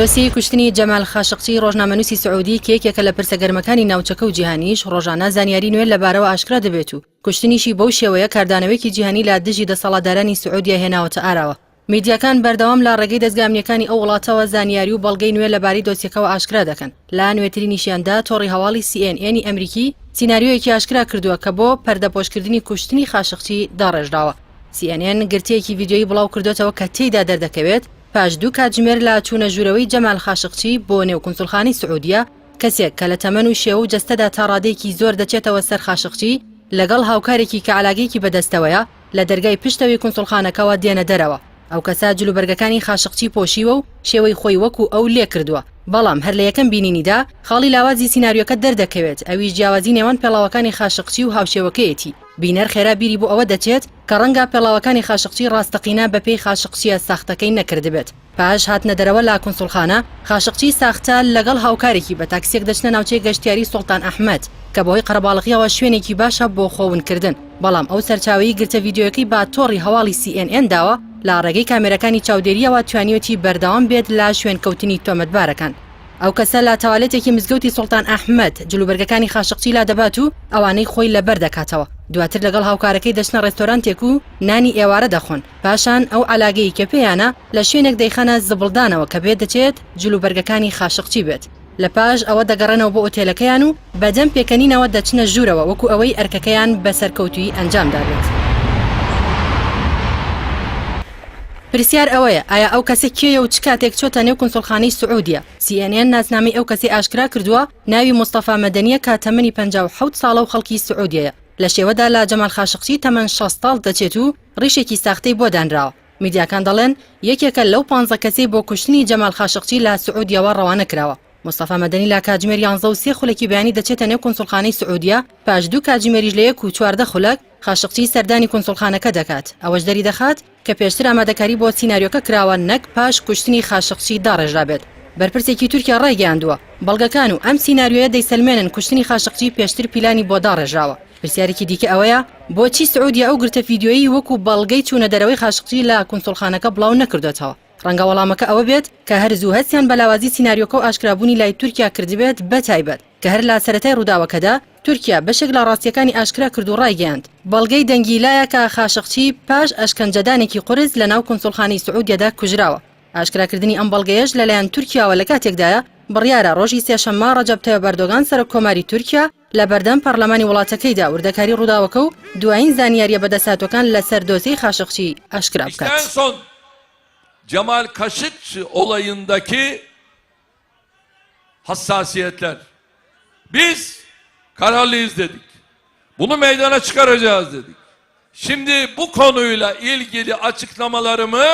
دۆسیەی کوشتنی جەمال خاشقچی ڕۆژنامەنووسی سعودی کە یەکێکە لە پرسە گەرمەکانی ناوچەکە و جیهانیش، ڕۆژانە زانیاری نوێ لەبارەوە ئاشکرا دەبێت و کوشتنیشی بەو شێوەیە کاردانەوەیەکی جیهانی لە دژی دەسەڵاتدارانی سعودیە هێناوەتە ئاراوە. میدیاکان بەردەوام لە ڕێگەی دەزگا ئەمنییەکانی ئەو وڵاتەوە زانیاری و بەڵگەی نوێ لەبارەی دۆسیەکەوە ئاشکرا دەکەن، لە نوێترینیشیاندا تۆڕی هەواڵی سی ئێن ئێنی ئەمریکی سیناریۆیەکی ئاشکرا کردووە کە بۆ پەردەپۆشکردنی کوشتنی خاشقچی داڕێژراوە. سی ئێن ئێن گرتەیەکی ڤیدیۆیی بڵاو کردۆتەوە کە تێیدا دەردەکەوێت پاش دوو کاتژمێر لە چوونە ژوورەوەی جەمال خاشقچی بۆ نێو کونسوڵخانەی سعودیە، کەسێک کە لە تەمەن و شێوە و جەستەدا تا ڕادەیەکی زۆر دەچێتەوە سەر خاشقچی، لەگەڵ هاوکارێکی کە عەلاگەیەکی بەدەستەوەیە، لە دەرگای پشتەوەی کونسوڵخانەکەوە دێنە دەرەوە. ئەو کەسە جلوبەرگەکانی خاشقچی پۆشیوە و شێوەی خۆی وەکو ئەو لێکردووە. بەڵام هەر لە یەکەم بینینیدا خاڵی لاوازی سیناریۆکە دەردەکەوێت، ئەویش جیاوازی نێوان پێڵاوەکانی خاشقچی و هاوشێوەکەیەتی. بینەر خێرا بیری بۆ ئەوە دەچێت کە ڕەنگە پێڵاوەکانی خاشقچی ڕاستەقینە بەپێی خاشقچییە ساختەکەی نەکردبێت. پاش هاتنە دەرەوە لە کونسوڵخانە، خاشقچی ساختە لەگەڵ هاوکارێکی بە تاکسییەک دەچنە ناوچەی گەشتیاری سوڵتان ئەحمەد کە بەهۆی قەرەباڵغییەوە شوێنێکی باشە بۆ خۆ ونکردن، بەڵام ئەو سەرچاوەی گرتە ڤیدیۆیەکەی بە تۆڕی هەواڵی سی ئێن ئێن داوە، لە ڕێگەی کامێرەکانی چاودێرییەوە توانیوێتی بەردەوام بێت لە شوێنکەوتنی تۆمەتبارەکان. ئەو کەسە لە تەوالێتێکی مزگەوتی سوڵتان ئەحمەد جلوبەرگەکانی خاشقچی لادەبات و ئەوانەی خۆی لەبەر دەکاتەوە، دواتر لەگەڵ هاوکارەکەی دەچنە ڕێستۆرانتێک و نانی ئێوارە دەخۆن، پاشان ئەو عەلاگەی کە پێیانە لە شوێنێک دەیخەنە زبڵدانەوە کە پێدەچێت جلوبەرگەکانی خاشقچی بێت. لە پاش ئەوە دەگەڕێنەوە بۆ ئۆتێلەکەیان و بە دەم پێکەنینەوە دەچنە ژوورەوە وەکو ئەوەی ئەرکەکەیان بە سەرکەوتوویی ئەنجام دابێت. پرسیار ئەوەیە ئایا ئەو کەسە کێیە و چ کاتێک چۆتە نێو کونسوڵخانەی سعودیە؟ سی ئێن ئێن ناسنامەی ئەو کەسەی ئاشکرا کردووە، ناوی مستەفا مەدەنییە کە تەمەنی 57 ساڵە و خەڵکی سعودیەیە. لە شێوەدا لە جەمال خاشقچی تەمەن 60 ساڵ دەچێت و ڕیشێکی ساختەی بۆ دانراوە. میدیاکان دەڵێن، یەکێکە لەو پانزە کەسەی بۆ کوشتنی جەمال خاشقچی لە سعودیەوە ڕەوانە کراوە. مستەفا مەدەنی لە کاتژمێر یانزە و سێ خولەکی بەیانی دەچێتە نێو کونسوڵخانەی سعودیە، پاش دوو کاتژمێریش لە یەک و 14 خولەک خاشقچی سەردانی کونسوڵخانەکە دەکات، ئەوەش دەریدەخات کە پێشتر ئامادەکاری بۆ سیناریۆکە کراوە نەک پاش کوشتنی خاشقچی داڕێژرابێت. بەرپرسێکی تورکیا ڕایگەیاندووە، بەڵگەکان و ئەم سیناریۆیە دەیسەلمێنن کوشتنی خاشقچی پێشتر پیلانی بۆ داڕێژراوە. پرسیارێکی دیکە ئەوەیە بۆچی سعودیە ئەو گرتە ڤیدیۆیی وەکو بەڵگەی چوونە دەرەوەی خاشقچی لە کونسوڵخانەکە بڵاو نەکردۆتەوە؟ ڕەنگە وەڵامەکە ئەوە بێت کە هەر زوو هەستیان بە لاوازی سیناریۆکە و ئاشکرابوونی لای تورکیا کردبێت بە تایبەت کە هەر لە سەرەتای ڕووداوەکەدا تورکیا بەشێک لە ڕاستییەکانی ئاشکرا کرد و ڕایگەیاند بەڵگەی دەنگی لایە کە خاشقچی پاش ئەشکەنجەدانێکی قورس لە ناو کونسوڵخانەی سعودیەدا کوژراوە. ئاشکراکردنی ئەم بەڵگەیەش لەلایەن تورکیاوە لە کاتێکدایە بڕیارە ڕۆژی سێشەممە ڕەجەب تەیب ئەردۆگان سەرۆک کۆماری تورکیا لە بەردەم پەڕلەمانی وڵاتەکەیدا وردەکاری ڕووداوەکە و دوایین زانیارییە بەدەستهاتووەکان لەسەر دۆسێی خاشقچی ئاشکرا بکات. İşte en son Cemal Kaşıkçı olayındaki hassasiyetler. Biz kararlıyız dedik. Bunu meydana çıkaracağız dedik. Şimdi bu konuyla ilgili açıklamalarımı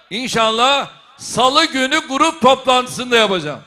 inşallah salı günü grup toplantısında yapacağım.